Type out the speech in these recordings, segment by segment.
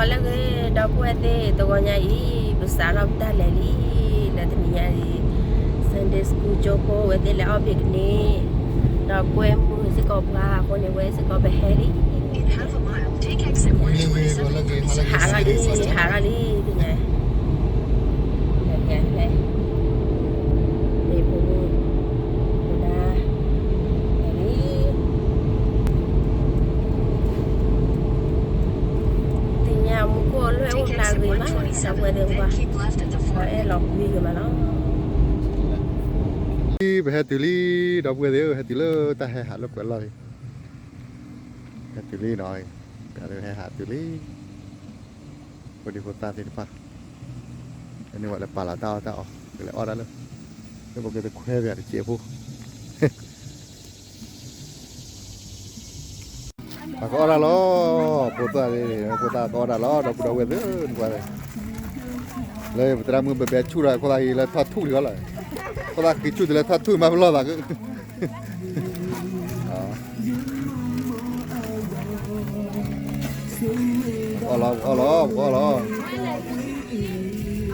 လၢအဂ့ၤ ဒီပုၢ်ဝဲၢ်သ့ၣ် တဂီၤညါအံၤ ပစးထီၣ်ပတၢ်လဲၤလံ, လၢတနံၤညါအံၤ Sunday school ကၠိဖိဝဲသ့ၣ်လဲၤအီၣ်ဘ့ၣ်ကန့ၣ်, ဒီးကွဲမုာ်စ့ၢ်ကီးပှၤအဃိန့ၣ် ဝဲစ့ၢ်ကီးပဟဲလံ, ဟးထီၣ်လံ, ဟးထီၣ်လံ, သ့ၣ်ညါ, မ့ၢ်ဖိမုၣ် ဖိဒါ လံ သ့ၣ်ညါမူခိၣ်အလွဲၢ်အိၣ်ဖျါဂ့ၤမး, ဒီပုၢ်ဝဲၢ်သ့ၣ် ပှၤအဲၣ်လီၤကွံဂ့ၤမးလီၤ. ပဟဲတုၤလံ, ဒီပုၢ်ဝဲၢ်သ့ၣ်ဧၢ, ဟဲတုၤလၢတၢ်ဟဲဟးလိာ်ကွဲလီၢ်လံ, ဟဲတုၤလံနီၤ, ပှၤလၢဟဲဟးတုၤလံ, ဖိဒံဖိသၣ်သ့ၣ်တဖၣ်, အန့ၣ်ဝဲလၢပာ်လီၤတၢ်အီၣ်တၢ်အီ, ကလဲၤအီၣ်တၢ်လ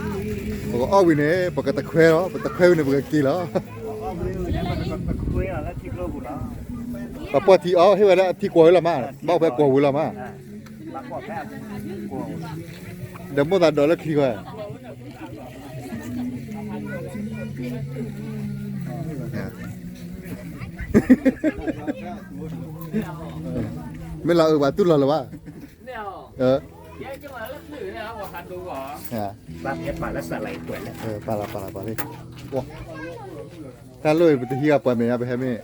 ၢ, လၢပကတခွဲပၠးတစဲးဖိ ပှၤကအီၣ်တၢ်လီၤ, ဖိသၣ်, ဖိသၣ်ကအီၣ်တၢ်လီၤ, ဒီပုၢ်ဒီဝဲၢ်သ့ၣ်, လၢပသရၣ်မုၣ်ဘဲဘဲဆူၣ်ဒီး ခိၣ်သၣ်ဟံးလၢထီၣ်ထူၣ်လံလီၤ, ခိၣ်သၣ်ဃံဆူၣ်တလၢထီၣ်ထူၣ်မးပလီၢ်သး, အီၣ်လီၤ, အီၣ်လီၤ, ပကအီၣ်လီၤ, ပကအီၣ်ဝံၤန့ၣ် ပကတခွဲလီၤ, ပတခွဲဝံၤန့ၣ် ပကက့ၤလီၤ. ပှၤပှီၢ်ထံအီၣ် ဟ့ၣ်ဝဲဒၣ်အထံကွီၤဝံၤလီၤမး, ဘၣ်အိၣ်ဖဲကွီၤဝံၤလီၤမး, ဒီးမိၣ်သးဒီးလၢချံဃီ, မ့ၢ်လီၤအၢ ပှၤတူၢ်လီၤလၢၤဘၣ်, ပာ်လီၤပာ်လီၤပာ်လံ, တၢ်လိၣ်အံၤ ပတဟံးဂၤပှဲၤမဲာ်ညါ ပဟဲမ့ၢ်,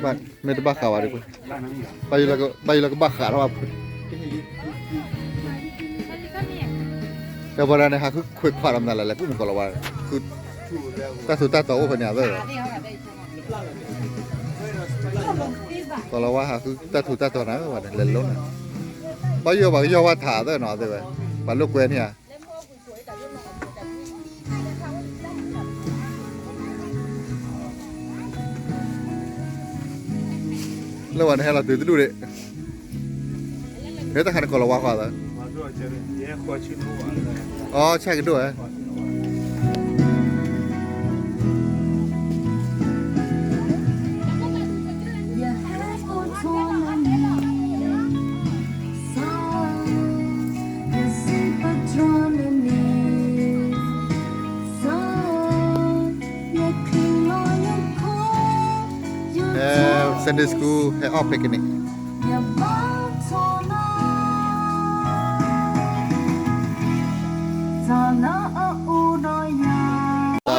မ့ၢ်တဘၣ်ဃးဘၣ်ဒီး, ဘၣ်ယိၣ်လၢကဘၣ်ဃးထီၣ်ဘၣ်, ဒီးပှၤဒၣ်န့ၣ် ဟးဃုခွဲးခွးဒီးမနုၤလဲၣ် လဲၤကူၣ်မူၤကီၤလၤဝါ, ဃု, တၢ်ထူးတၢ်တီၤအိၣ်ဖဲန့ၣ်သၢ, ကီၤလၤဝါဟးဃုတၢ်ထူးတၢ်တီၤနၤဝဲန့ၣ် လဲၤလိန့ၣ်, ဘၣ်ယိၣ်ပှၤကယီၢ်ဝါထးသၢနီၤသ့ဝဲ, ပှၤလိာ်ကွဲန့ၣ်ဧါ လၢဝဲန့ၣ်ဟဲလီၤတုၤတဒူၣ်ဒံး, ဟဲတၢ်ခါန့ၣ်ကီၤလၤဝါဃီသၢ, အီ ဆၣ်ကဒိၣ်ဧါ. Sunday school ဟဲအီၣ် picnic. တၢ်အီၣ်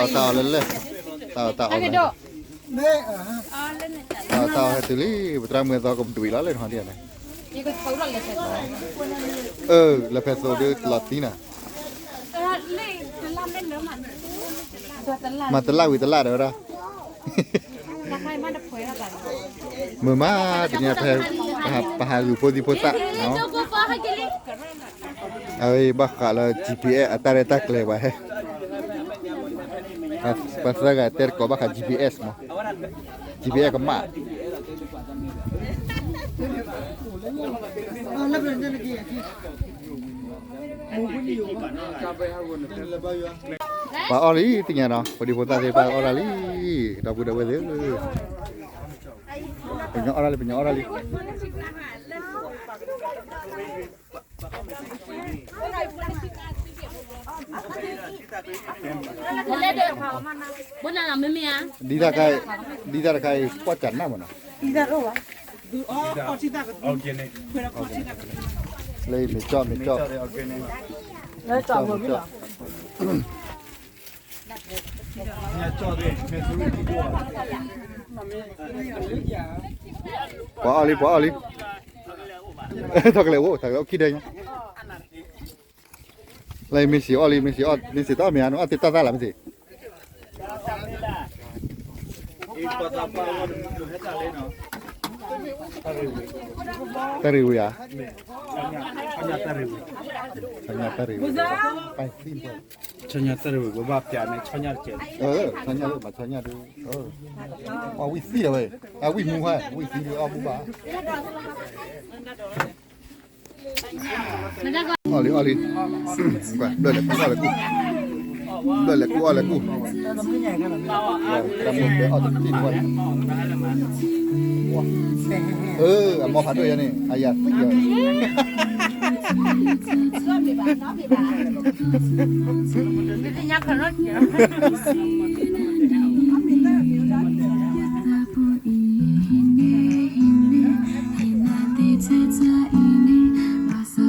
တၢ်အီလၢလဲၣ်, တၢ်အီၣ်တၢ်အီလၢ, တၢ်အီၣ်တၢ်အီဟဲတုၤလံ, ပသရၣ်မုၣ်အသီကဒွံလီၤလၢနဟီဒ်န့ၣ်, အၢ လၢဖဲသိးဒုးလီၤသံနၤ, မၤတလၣ်ဝံၤတလၣ်ဒီးဝဲဒၣ် မုာ်မး တနံၤဖဲ ပဟးဂုာ်ဖိသံဖိသၣ်, အဝဲဘၣ်ဃးလၢ GPS အတၢ်ရဲၣ်တၢ်ကျဲၤဘၣ်ဟဲ, ပှၤသၢဂၤတဲတကိးဘၣ်ဃး GPS မး, GPS ကမၣ် ပှၤအီၣ်လံ သ့ၣ်ညါနီၤ, ဖိဒံဖိသၣ်သ့ၣ်တဖၣ်အီၣ်တၢ်လံ, ဒီပုၢ်ဒီဝဲၢ်သ့ၣ်ဧၢ, ပညီအီၣ်တၢ်လံ ပညီအီၣ်တၢ်လံ, ဒ်တၢ်တခါအံၤ ကွၢ်စၢ်နၢ်မးနီၤ, လၢမ့ၢ်ကၠီၣ် မ့ၢ်ကၠီၣ်, မ့ၢ်ကၠီၣ် မ့ၢ်ကၠီၣ် ပှၤအီၣ်လံ ပှၤအီၣ်လံ, ထီၣ်ကလဲၤအိၣ် ထီၣ်ကလဲၤအိၣ်ခံဒဲညါ, လၢမ့ၢ်စံးအီၣ်လံ မ့ၢ်စံးအီၣ် မ့ၢ်စံးတၢ်မ့ၢ်အါ နအီၣ်တ့ၢ်တၢ်သၣ်လၢမ့ၢ်စံး, တၢ်ရ့ဝံၤဧါ, တၢ်ရ့ဝံၤ, ဆီညၣ်တၢ်ရ့ဝံၤ ပဘၣ်ပျးန့ၣ် ဆီညၣ်တကဲး, ဆီညၣ်လၢမၤဆီညၣ်ဒုး, အီၣ်ဝံၣ်သံလီၤဝဲ, အဝံၣ်မူဟဲ ဝံၣ်သံဒုးအီၣ်မူဘၣ် အီၣ်လံ အီၣ်လံ, ဘျၢၣ်လဲၤကူအီၣ်လဲၤကူ, ဘျၢၣ်လဲၤကူအီၣ်လဲၤကူ, တၢ်မုၢ်ဘဲအီၣ်တက့ၢ်န့ၣ်ဝဲ, အၢ အမိၢ်ဖးဒိၣ်ယၤန့ၣ် အယၤသံယၤ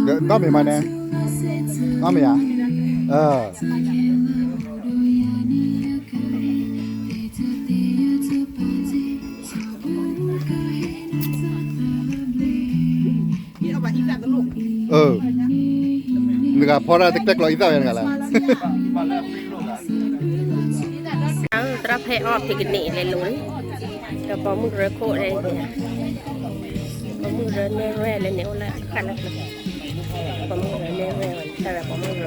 ဒီးမ့ၢ်မးန့ၣ်, အမ့ၢ်ဧါ, အၢ, အၢ, နဂၤဖီဒၣ်တကျဲကျီအံသၣ်ဝဲနဂၤလၢ သရၣ်ဖဲအီၣ်ဖံးကန့ၢ်လဲၤလိၤလံ, ဒီးပိာ်မုၣ်ကရၢခိၣ်လဲၣ်, ပိာ်မုၣ်ကရၢနဲၣ်ရွဲၣ်လဲၣ်န့ၣ်အိၣ်လၢဃၣ်လၢကျဲ, ပိာ်မုၣ်ကရၢနဲၣ်ရွဲၣ်ဝဲ တၢ်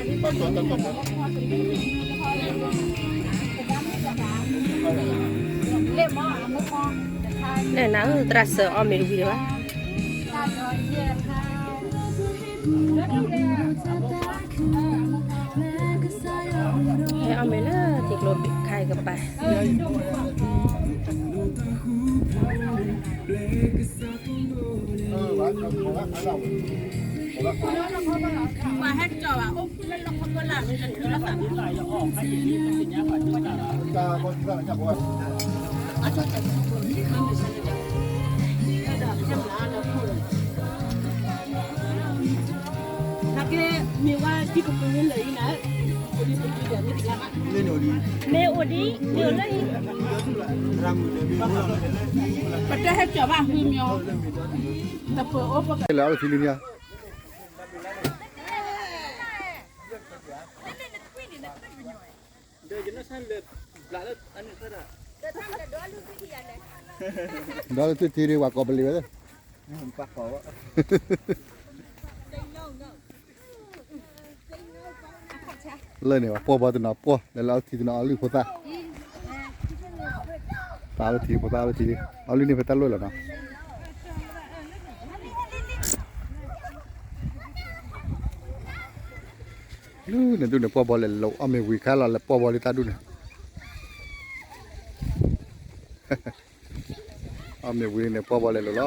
ဒီးပိာ်မုၣ်ကရၢခိၣ် လၢနၤဧၢ သရၣ်စၢၤအီၣ်မ့ၤတဝံၤဒံးဘၣ်, ဟဲအီၣ်မ့ၤလၢထံကျိခါအံၤကပၤ မ့ၢ်အိၣ်ဒံး မ့ၢ်အိၣ်လၢအံၤ ပတဲဟဲကၠီၤဘၣ်ဃုမီၤ လၢအီၤလၢထံလံမ့ၢ်ဧါ, ဒီးလၢထံထံဒ်ပှၤကိးပလံၤဝဲ, လၢန့ၣ် ပှၤပှီၢ်ဘီတနီၤပှီၢ် လဲၤလၢအီၤလၢထံတနီၤအီလုၢ်ဖိသၣ်, သၣ်လၢထံဖိသၣ်လၢထံလံ, အီလုၢ်န့ၣ်ဖဲတၢ်လိၣ်လီၤနီၤ လၢန့ၣ်ဒူၣ်န့ၣ် ပှီၢ်ဘီလဲၤလိၤ အီၣ်မ့ၤဝံၤခါလီၤ လဲၤပှီၢ်ဘီလံတၢ်ဒူၣ်န့ၣ်, အီၣ်မ့ၤဝံၤန့ၣ် ပှီၢ်ဘီလဲၤလိၤလီၤ.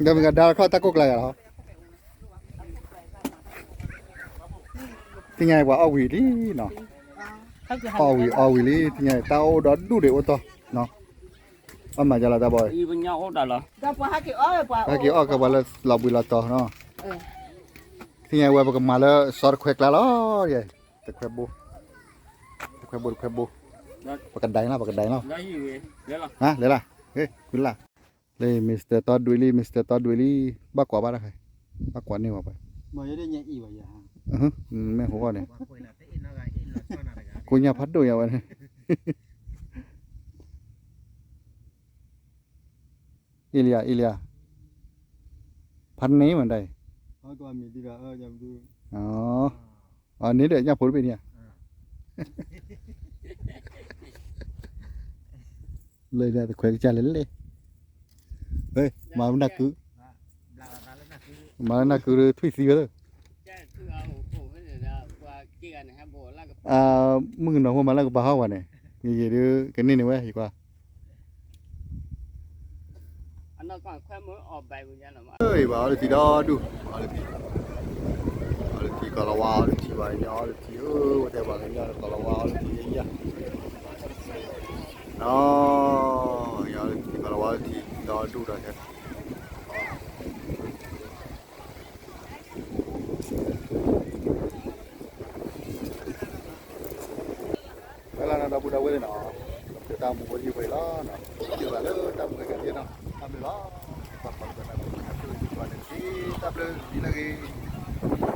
ဒီးမ့ၢ်ကဒါခီၣ်တၢ်ကိၢ်ကျါဂၤလီၤ, သ့ၣ်ညါပှၤအီၣ်ဝံၤလံနီၤ, အီၣ်ဝံၤအီဝံၤလံ သ့ၣ်ညါ တၢ်အိၣ်ဒီဒူၣ်ဒံးအိၣ်တီၢ်နီၤ, ဘၣ်မၤယါလီၤတၢ်ဘီ, ဟဲက့ၤအီၣ်ကပှၤလၢလီၤဘှံးလီၤတီၤနီၤ, သ့ၣ်ညါဝဲပကမၤလၢစီတခွဲးကျါလီၤ, တခွဲးဘိ, တခွဲးဘိ တခွဲးဘိ, ပကဒဲလီၤ ပကဒဲလီၤ, လဲၤလီၤ, လၢ Mister တီဒွံလံ Mister တီဒွံလံ, ဘၣ်ကွၢ်ဘၣ်တခါ, ဘၣ်ကွၢ်န့ၢ်ဝဲပှၤ, မ့ၢ်ဟိအီၣ်န့ၣ်, ကိညၢ်ဖးဒိၣ်ညါဝဲန့ၣ်, အ့လံယၤ အ့လံယၤ, ဖးန့ၢ်မတၤအံၤ, အန့ၣ်ဒီးညၣ်ဖိတဘ့ၣ်န့ၣ်ဧါ လၢတခွဲးကစၢ်လဲၣ်လဲၣ်, မၤနၢ်ကု, မၤနၢ်ကုထွံၣ်သံဝဲသၢ, မုၣ်ကနီၤဖိမၤလၢကပၤဟီၣ်ဝဲန့ၣ်, ယယံာ်ဒုးကန့ၢ်န့ၢ်ဝဲ ယကွၢ် အံၤဘၣ် အီလုၢ်ထံဒီဒူၣ်, အီလုၢ်ထံ, အီလုၢ်ထံကီၤလၤဝါ အီလုၢ်ထံဘၣ် ယအီလုၢ်ထံဧၢ, ဝဲတဲဘၣ်ကညီကီၤလၤဝါ အီလုၢ်ထံယဲယၤ, နီၤ, ယအီလုၢ်ထံကီၤလၤဝါ အီလုၢ်ထံဒီဒူၣ်ဒီး ဖဲလၢနဒီပုၢ်ဒီဝဲၢ်သ့ၣ်နီၤ, ပတၢ်မူဖိဟံၣ်ဖိအံၤလီၤ, ယဘၣ်လၢတၢ်မူကဲကဲနီၤ, တၢ်ဘျုးလီၤ, ဘၣ်ကိးလၢနၤကိးနၤကိးနၤကိးနၤ, တၢ်ဘျုးဒ်လဲၣ်ဂ့ၤ,